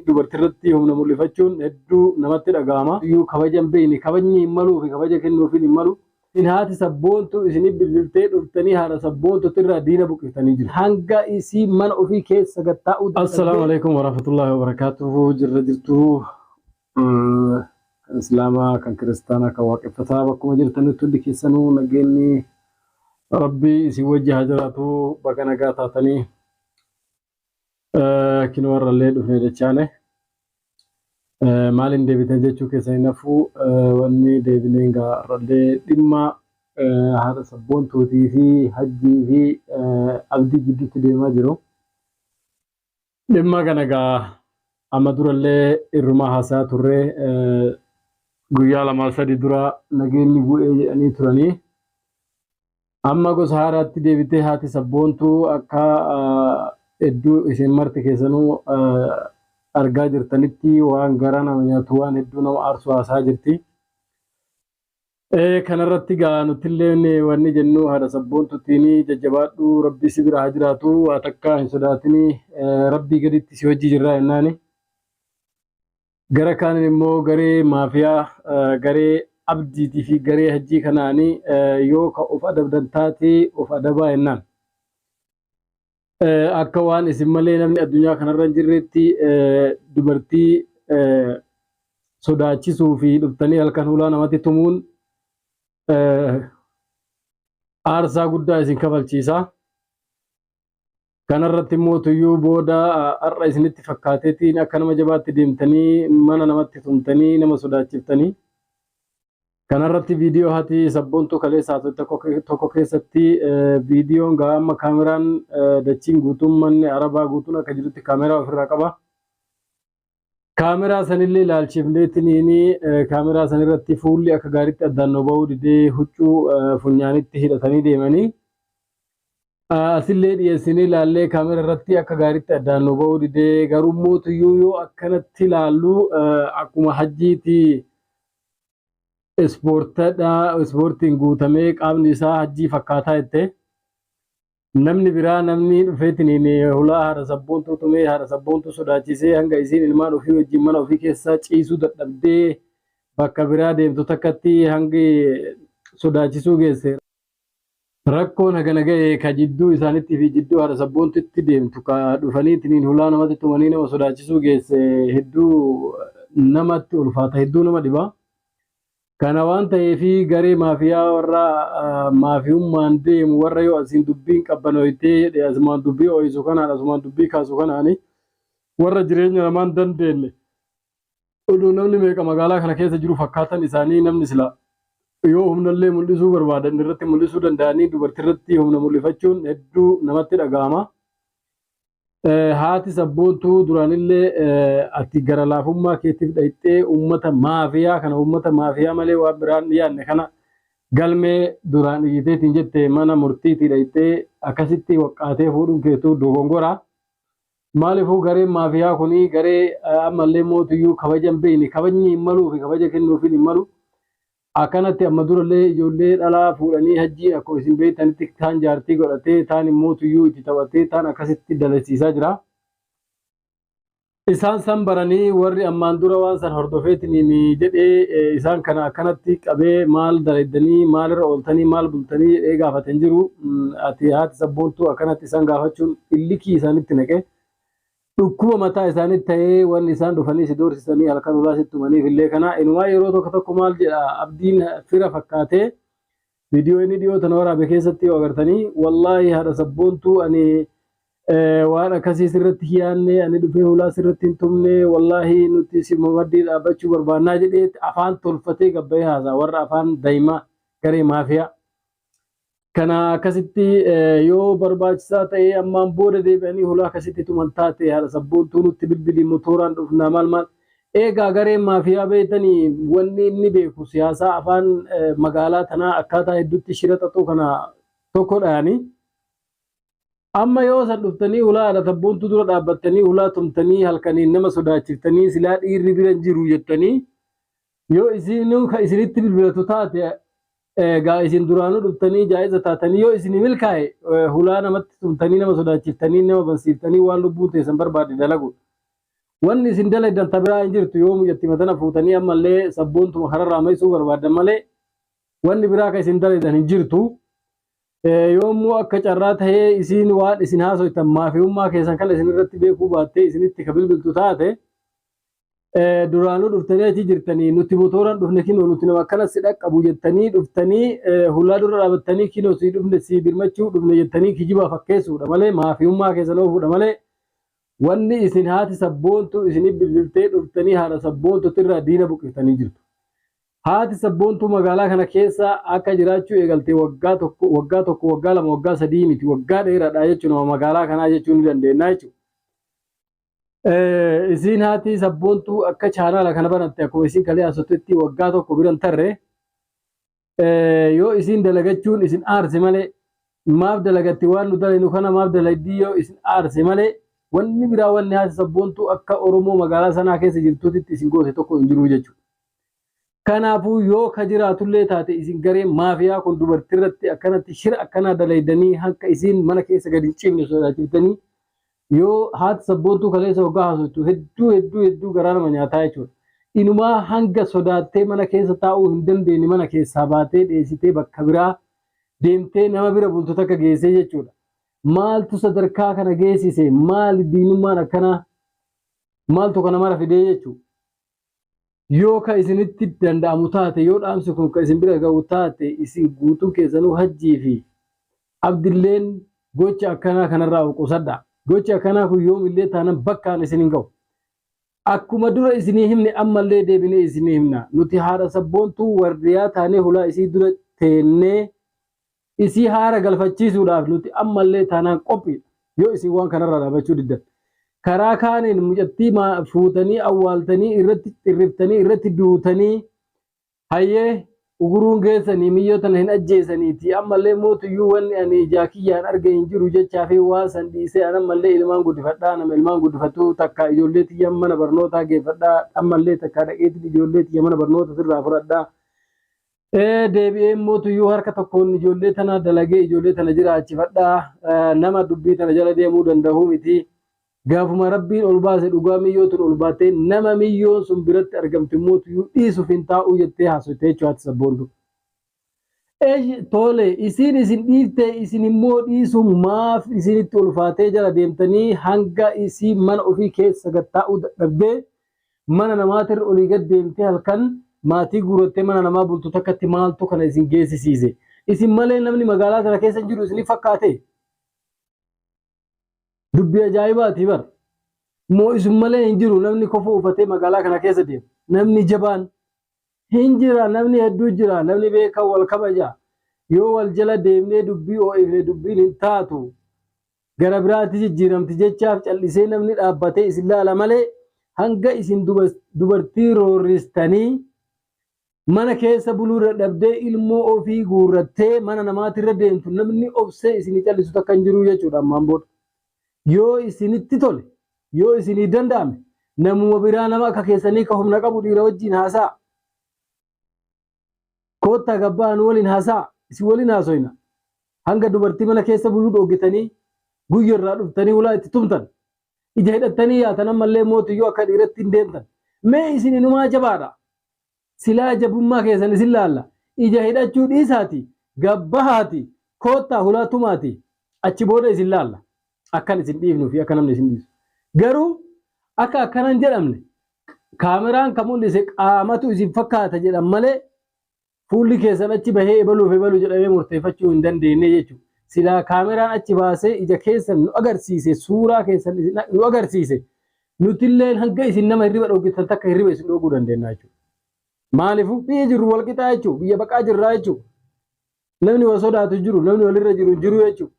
Dubartiirratti humna mul'ifachuun hedduu namatti dhaga'ama. Iyyuu kabaja hin beekne, kabajni hin maluu fi kabaja kennuufiin hin malu. Isin haati sabboontu isinii bilbiltee dhuftanii haadha sabboontutti irraa diina buqiftanii jiru. Hanga isii mana ofii keessa gad taa'uu Assalaamu alaikum warahmatullahi wabarakatuhu. Jirra jirtu, kan Islaamaa, kan Kiristaanaa, kan Waaqeffataa, bakkuma jirtanitti hundi keessanuu nageenyi Rabbii isin wajji haa jiraatu. Baga nagaa taatanii. Kinoo har'allee dhufnee dachaane. Maaliin deebitan jechuu keessan hin hafu. Wanni deebineen gaa har'allee dhimma haadha sabboontuutii fi Hajjii fi Abdii jidduutti deemaa jiru. Dhimma kana gaa amma durallee irrumaa haasaa turre. Guyyaa 2-3 dura nageenyi bu'ee jedhanii turanii. Amma gosa haaraatti deebitee haati sabboontuu akka hedduu isin marti keessanuu argaa jirtanitti waan garaa nama nyaatu, waan hedduu nama aarsu haasaa jirti. Kanarratti gaa nutillee wanni jennu haadha sabboontuutiin jajjabaadhu, Rabbi si bira haa jiraatu, waa takka hin sodaatini, Rabbii gaditti si wajji jirraa jennaani. Gara kaaniin immoo garee maafiyaa, garee Abdiitii fi garee Hajjii kanaanii yoo ka of adabdan taate of adabaa jennaan. Akka waan isin malee namni addunyaa kanarra hin jirretti dubartii sodaachisuu fi dhuftanii halkan hulaa namatti tumuun aarsaa guddaa isin kafalchiisa. Kanarratti immoo tuyyuu booda har'a isinitti fakkaateetiin akka nama jabaatti deemtanii mana namatti tumtanii nama sodaachiftanii. Kanarratti viidiyoo haati sabboontuu kaleessa haasofte tokko keessatti, viidiyoon gaa amma kaameraan dachiin guutuun, manni Arabaa guutuun akka jirutti kaameraa ofirraa qaba. Kaameraa sanillee ilaalchifneetiniin kaameraa sanirratti fuulli akka gaariitti addaan nu bahuu didee, huccuu funyaanitti hidhatanii deemanii. Asillee dhiyeessinee ilaallee kaamera irratti akka gaariitti addaan nu bahuu didee, garuu mootuyyuu yoo akkanatti ilaallu akkuma Hajjiiti ispoortadha, ispoortiin guutamee qaamni isaa Hajjii fakkaataa jette. Namni biraa, namni dhufeetiin hulaa haadha sabboontuu tumee haadha sabboontuu sodaachisee hanga isiin ilmaan ofii wajjin mana ofii keessa ciisuu dadhabdee bakka biraa deemtu takkatti hangi sodaachisuu geesse. Rakkoon hagana ga'e ka jidduu isaaniitti fi jidduu haadha sabboontutti deemtu, ka dhufaniitiin hulaa namatti tumanii nama sodaachisuu geesse, hedduu namatti ulfaata, hedduu nama dhiba. Kana waan ta'eef garee maafiyaa, warra maafiyummaan deemu, warra yoo asiin dubbiin qabbanooytee jedhe asumaan dubbii ooyisu kanaan, asumaan dubbii kaasu kanaani, warra jireenya namaan dandeenye, oduu namni meeqa magaalaa kana keessa jiru fakkaatan isaanii, namni sila yoo humnallee mul'isuu barbaadan irratti mul'isuu danda'anii, dubartiirratti humna mul'ifachuun hedduu namatti dhaga'ama. Haati sabboontuu duraanillee ati gara laafummaa keetiif dhayxee uummata maafiyaa kana, uummata maafiyaa malee waan biraan yaadne kana, galmee duraan iyyiteetiin jette mana murtiitii dhayxee akkasitti waqqaatee fuudhuun keetuu dogongoraa. Maaliifuu gareen maafiyaa kuni garee ammallee mootuyyuu kabaja hin beekne, kabajni hin maluu fi kabaja kennuufiin hin malu. Akkanatti amma durallee ijoollee dhalaa fuudhanii Hajjiin akkuma isin beektanitti taan jaartii godhatee, taan immoo tuyyuu itti taphatee, taan akkasitti dalasiisaa jira. Isaan san baranii warri ammaan dura waan san hordofeetiniin jedhee isaan kana akkanatti qabee maal dalaydanii, maalirra ooltanii, maal bultanii jedhee gaafate hin jiru. Ati haati sabboontuu akkanatti isaan gaafachuun illikii isaanitti naqe. Dhukkuba mataa isaanitti ta'ee wanni isaan dhufanii si doorsisanii halkan ulaa sitti tumaniif illee kana. Inumaa yeroo tokko tokko maal jedha Abdiin fira fakkaatee viidiyoo inni dhiyoo tana waraabe keessatti yoo agartanii, "Wallaahi haadha sabboontuu, ani waan akkasii sirratti hiyaanne, ani dhufee hulaa sirratti hin tumne, wallaahi nuti si maddii dhaabbachuu barbaannaa" jedhee afaan tolfatee gabbayee haasaa warra afaan daa'imaa garee maafiyaa. Kana akkasitti yoo barbaachisaa ta'e ammaan booda deebi'anii hulaa akkasitti tuman taate, haadha sabboontuu nutti bilbilii, motoraan dhufnaa, maal maal. Eegaa gareen maafiyaa beektanii wanni inni beeku siyaasaa afaan magaalaa tanaa akkaataa hedduutti shira xaxuu kana tokko dhayanii. Amma yoo san dhuftanii hulaa haadha sabboontuu dura dhaabbattanii hulaa tumtanii halkaniin nama sodaachiftanii, silaa dhiirri bira hin jiru jettanii, yoo isinuu ka isinitti bilbilatu taate, egaa isin duraanuu dhuftanii jaa'iza taatanii yoo isinii milkaa'e hulaa namatti tumtanii nama sodaachiftanii nama bansiiftanii waan lubbuun teessan barbaadde dalagu. Wanni isin dalaydan ta biraa hin jirtu yoo mucattii matana fuutanii ammallee sabboontuma kararraa maysuu barbaaddan malee wanni biraa ka isin dalaydan hin jirtu. Yoommoo akka carraa tahee isiin waan isin haasoytan maafiyummaa keessan kana isin irratti beekuu baattee isinitti ka bilbiltu taate duraanuu dhuftanii achi jirtanii nuti motoraan dhufne kinoo nuti nama akkana si dhaqqabu jettanii dhuftanii hulaa dura dhaabattanii kinoo si dhufne si birmachuu dhufne jettanii kijibaa fakkeessuudha malee maafiyummaa keessan oofuudha malee wanni isin haati sabboontuu isinii bilbiltee dhuftanii haadha sabboontuutirraa diina buqqiftanii jirtu. Haati sabboontuu magaalaa kana keessa akka jiraachuu eegalte waggaa tokko waggaa tokko waggaa lama waggaa sadii miti waggaa dheeraadha jechuun nama magaalaa kanaa jechuu ni dandeenya jechuudha. Isiin haati sabboontuu akka chaanaala kana banatte akkuma isiin kalee haasoftetti waggaa tokko biran tarre yoo isiin dalagachuun isin aarse malee maaf dalagatti waan nu dalaynu kana maaf dalagdii yoo isin aarse malee wanni biraa wanni haati sabboontuu akka Oromoo magaalaa sanaa keessa jirtuutitti isin goote tokko hin jiru jechuudha. Kanaafuu yoo ka jiraatullee taate isin garee maafiyaa kun dubartiirratti akkanatti shira akkanaa dalaydanii hanga isiin mana keessa gadi hin ciifne sodaachiftanii yoo haati sabboontuu kaleessa waggaa haasoftu hedduu hedduu hedduu garaa nama nyaataa jechuudha. Inumaa hanga sodaattee mana keessa taa'uu hin dandeenye mana keessaa baatee dheessitee bakka biraa deemtee nama bira bultu takka geessee jechuudha. Maaltu sadarkaa kana geessise? Maali diinummaan akkanaa? Maaltu kana mara fidee jechuudha? Yoo ka isinitti danda'amu taate yoo dhaamsi kun ka isin bira ga'u taate isin guutuun keessanuu hajjii fi abdilleen gocha akkanaa kanarraa of qusadha. Gochi akkanaa kun yoomillee taanan bakkaan isin hin ga'u. Akkuma dura isinii himne ammallee deebinee isinii himna. Nuti haadha sabboontuu wardiyaa taanee hulaa isii dura teennee isii haara galfachiisuudhaaf nuti ammallee taanaan qophiidha. Yoo isin waan kanarraa dhaabachuu diddan. Karaa kaaniin mucattii fuutanii awwaaltanii irratti xirriftanii irratti duutanii hayyee uguruun geessanii miyyoo tana hin ajjeesaniiti ammallee mootuyyuu wanni ani ijaa kiyyaan arge hin jiru jechaa fi waan san dhiisee an ammallee ilmaan guddifadhaa nama ilmaan guddifatu takka ijoollee tiyya mana barnootaa geeffadhaa ammallee takka dhaqeetiin ijoollee tiyya mana barnoota sirraa fudhadhaa. Deebi'ee mootuyyuu harka tokkoon ijoollee tana dalagee ijoollee tana jiraachifadhaa nama dubbii tana jala deemuu danda'uu miti. Gaafuma rabbiin ol baase dhugaa miyyoo tun ol baatee nama miyyoon sun biratti argamte mootuyyuu dhiisuuf hin taa'uu jettee haasofte jechuudha haati sabboontu. Tole isiin isin dhiiftee isin immoo dhiisuun maaf isinitti ulfaatee jala deemtanii hanga isii mana ofii keessa gad taa'uu dadhabdee mana namaatirra olii gad deemtee halkan maatii guurattee mana namaa bultu takkatti maaltu kana isin geessisiise. Isin malee namni magaalaa kana keessa jiru isinif fakkaate? Dubbii ajaa'ibaati bar. Moo isin malee hin jiru namni kofoo uffatee magaalaa kana keessa deemu. Namni jabaan hin jira namni hedduu jira namni beekan wal kabaja. Yoo wal jala deemnee dubbii oo'ifne dubbiin hin taatu. Gara biraatti jijjiiramti jechaaf callisee namni dhaabbatee isin laala malee hanga isin dubartii roorristanii mana keessa buluu dadhabdee ilmoo ofii guurrattee mana namaatirra deemtu namni obsee isinii callisu takka hin jiru jechuudha ammaan booda. Yoo isinitti tole yoo isinii danda'ame namuma biraa nama akka keessanii ka humna qabu dhiira wajjin haasa'a. Koottaa gabbaa nu waliin haasa'a isin waliin haasoyna. Hanga dubartii mana keessa buluu dhoogitanii guyya irraa dhuftanii hulaa itti tumtan. Ija hidhattanii yaatan ammallee mootiyyuu akka dhiiratti hin deemtan. Mee isin inumaa jabaadha. Silaa jabummaa keessan isin laalla. Ija hidhachuu dhiisaati. Gabbahaati. Koottaa hulaa tumaati. Achi booda isin laalla. Akkan isin dhiifnuu fi akka namni isin dhiisu. Garuu akka akkana hin jedhamne kaameraan kan mul'ise qaamatu isin fakkaata jedhan malee fuulli keessan achi bahee ebaluuf ebalu jedhamee murteeffachuu hin dandeenye jechuudha. Silaa kaameraan achi baasee ija keessan nu agarsiise suuraa keessan nu agarsiise nutilleen hanga isin nama hirriba dhooggitan takka hirriba isin dhooguu dandeenya jechuudha. Maaliifuu biyya jirru wal qixaa jechuudha. Biyya baqaa jirraa jechuudha. Namni wal sodaatu jiru namni walirra jiru hin jiru jechuudha.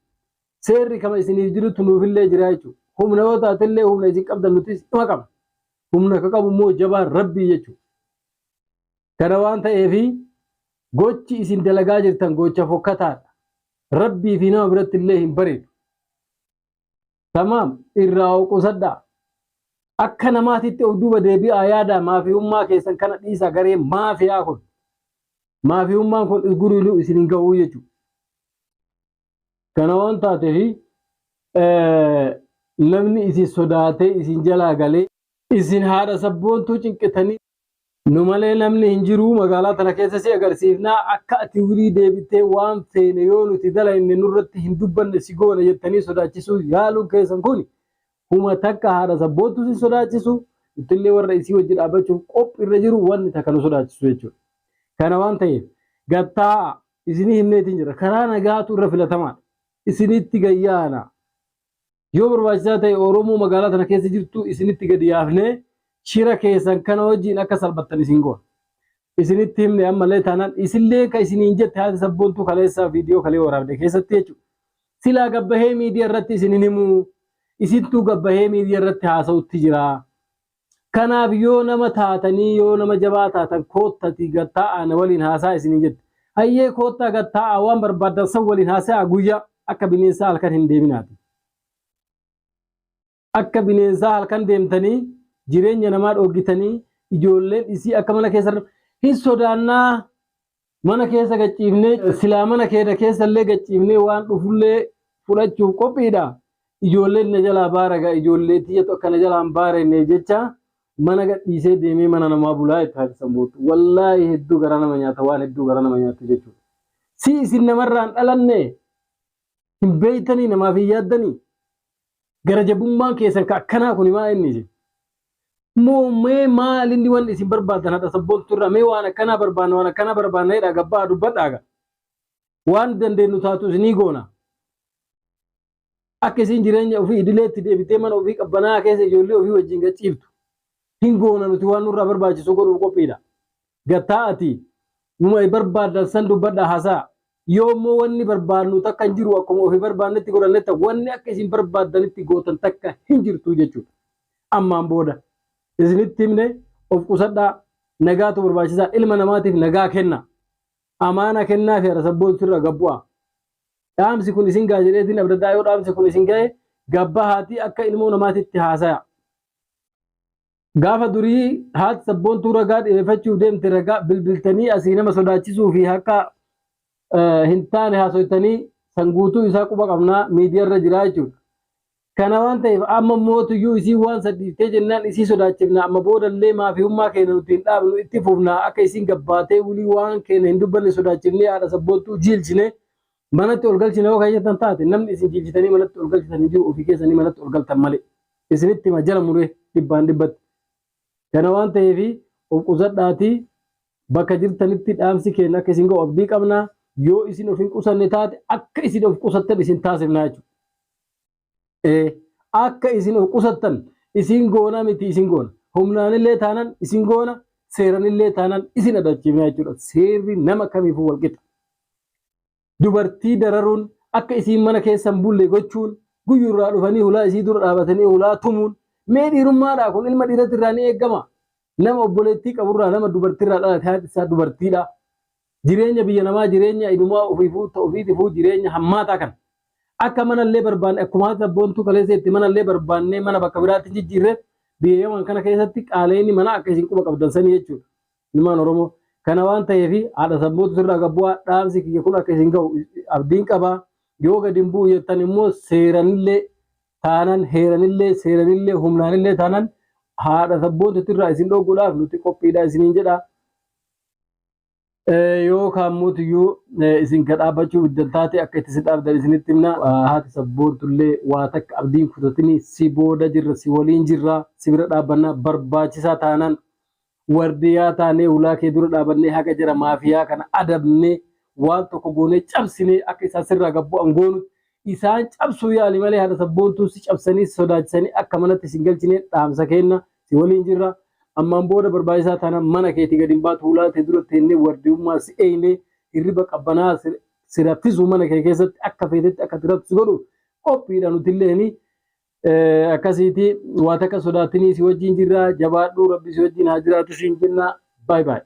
Seerri kama isiniif jirutti nuufillee jira jechuudha. Humna yoo taatellee humna isin qabdan nutis dhuma qabna. Humna ka qabu immoo jabaan rabbii jechuudha. Kana waan ta'eefi gochi isin dalagaa jirtan gocha fokkataadha. Rabbii fi nama biratti illee hin bareedu. Tamaam irraa of qusadhaa. Akka namaatitti of duuba deebi'aa yaada maafiyummaa keessan kana dhiisaa garee maafiyaa kun. Maafiyummaan kun guruluu isin hin ga'uu jechuudha. Kana waan taateefi namni isin sodaatee isin jalaa galee Isin haadha sabboontuu cinqitanii nu malee namni hin jiru magaalaa tana keessa si agarsiifnaa akka ati wilii deebitee waan feene yoo nuti dalayne nurratti hin dubbanne si goona jettanii sodaachisuu yaaluun keessan kun huma takka haadha sabboontuu si sodaachisu nutillee warra isii wajji dhaabbachuuf qophiirra jiru wanni takka nu sodaachisu jechuudha. Kana waan ta'eef gattaa isinii himneetiin jira karaa nagaatu irra filatamaadha. Isinitti gayyaana. Yoo barbaachisaa ta'e Oromoo magaalaa tana keessa jirtu isinitti gadi yaafnee shira keessan kana wajjin akka salphattan isin goona. Isinitti himne ammallee taanaan isillee ka isiniin jette haati sabboontuu kaleessaa viidiyoo kalee waraabde keessatti jechuudha. Silaa gabbahee miidiyaa irratti isin hin himu. Isintuu gabbahee miidiyaa irratti haasa'utti jira. Kanaaf yoo nama taatanii yoo nama jabaa taatan koottati gattaa'aa na waliin haasaa isiniin jette. Hayyee koottaa gattaa'aa waan barbaaddan san waliin haasa'a guyyaa akka bineensaa halkan hin deeminaati. Akka bineensaa halkan deemtanii jireenya namaa dhoogitanii ijoolleen isii akka mana keessa hin sodaannaa mana keessa gachiifnee silaa mana keenya keessa illee gachiifnee waan dhufullee fudhachuuf qophiidha. Ijoolleen na jalaa baaraga ijoollee tiyyatu akka na jalaa hin baarenne jecha mana gadhiisee deemee mana namaa bulaa itti haati sambuutu. Wallaahi hedduu garaa nama nyaata waan hedduu garaa nama nyaatu jechuudha. Si isin namarraan dhalanne hin beeytanii namaaf hin yaaddanii gara jabummaan keessan ka akkanaa kun maa inni isin. Moo mee maal inni wanni isin barbaadan haadha sabboontu irraa mee waan akkanaa barbaanna waan akkanaa barbaanna jedhaa gabbaa dubbadhaa gaa. Waan dandeenyu taatu isinii goona. Akka isin jireenya ofii idileetti deebitee mana ofii qabbanaa keessa ijoollee ofii wajjin gachiiftu. Hin goona nuti waan nurraa barbaachisu godhuuf qophiidha. Gattaa'ati numa barbaadan san dubbadhaa haasaa. Yoo immoo wanni barbaadnu takka hin jiru akkuma ofii barbaadnetti godhannetti wanni akka isin barbaaddanitti gootan takka hin jirtu jechuudha. Ammaan booda isinitti himne of qusadhaa nagaatu barbaachisaa ilma namaatiif nagaa kenna. Amaana kennaa fi haadha sabboontu irra gabbu'a. Dhaamsi kun isin ga'a jedheetiin abdaddaa yoo dhaamsi kun isin ga'e gabbahaatii akka ilmoo namaatitti haasaya. Gaafa durii haati sabboontuu ragaa dhiyeeffachuuf deemte ragaa bilbiltanii asii nama sodaachisuu fi akka hin taane haasoftanii san guutuu isaa quba qabnaa miidiyaa irra jiraa jechuudha. Kana waan ta'eef amma mootuyyuu isii waan sadhiiftee jennaan isii sodaachifna amma boodallee maafiyummaa keenya nuti hin dhaabnu itti fufna akka isiin gabbaatee wulii waan keenya hin dubbanne sodaachifnee haadha sabboontuu jiilchine manatti ol galchine yoo kan jettan taate namni isin jiilchitanii manatti ol galchitan hin jiru ofii keessanii manatti ol galtan malee. Isinitti hima jala muree dhibbaan dhibbatti. Kana waan ta'eef of qusadhaatii bakka jirtanitti dhaamsi keenya akka isin ga'u abdii qabna yoo isin of hin qusanne taate akka isin of qusattan isin taasifna jechuudha. Akka isin of qusattan isin goona miti isin goona. Humnaanillee taanan isin goona seeranillee taanan isin adachiifna jechuudha. Seerri nama kamiifuu walqixa. Dubartii dararuun akka isiin mana keessa hin bulle gochuun guyyurraa dhufanii hulaa isii dura dhaabatanii hulaa tumuun mee dhiirummaadhaa kun ilma dhiiratti irraa ni eegama. Nama obboleettii qaburraa nama dubartiirraa dhalate haati isaa dubartiidha. Jireenya biyya namaa jireenya ilumaa ofiifuu ofiitifuu jireenya hammaataa kana. Akka manallee barbaanne akkuma haati sabboontuu kaleessa itti manallee barbaannee mana bakka biraatti jijjiirre biyya yaman kana keessatti qaala'inni manaa akka isin quba qabdan sanii jechuudha. Ilmaan Oromoo kana waan ta'eef haadha sabboontuu sirraa gabbu'aa dhaamsi kiyya kun akka isin ga'u abdiin qaba. Yoo gadi hin bu'u jettan immoo seeranillee taanan heeranillee seeranillee humnaanillee taanan haadha sabboontuutirraa isin dhooguudhaaf nuti qophiidha isiniin jedha. Yookaan mootiyyuu isin ka dhaabbachuu biddan taate akka itti si dhaabdan isinitti himna. Haati sabboontullee waa takka abdiin kutatinii si booda jirra si waliin jirra si bira dhaabbanna barbaachisaa taanaan wardiyaa taanee hulaa kee dura dhaabannee haga jara maafiyaa kana adabnee waan tokko goonee cabsinee akka isaan sirraa gabbu'an goonutti isaan cabsuu yaali malee haadha sabboontuu si cabsanii si sodaachisanii akka manatti isin galchinee dhaamsa kenna si waliin jirra. Ammaan booda barbaachisaa taanaan mana keetii gadi hin baatu hulaa tee dura teennee wardiyummaa si eeynee hirriba qabbanaa si raffisuu mana kee keessatti akka feetetti akka ati raftu si godhu qophiidha nutilleeni. Akkasiiti waa takka sodaatinii si wajjin jirra jabaadhu rabbi si wajjin haa jiraatu siin jenna baay baay.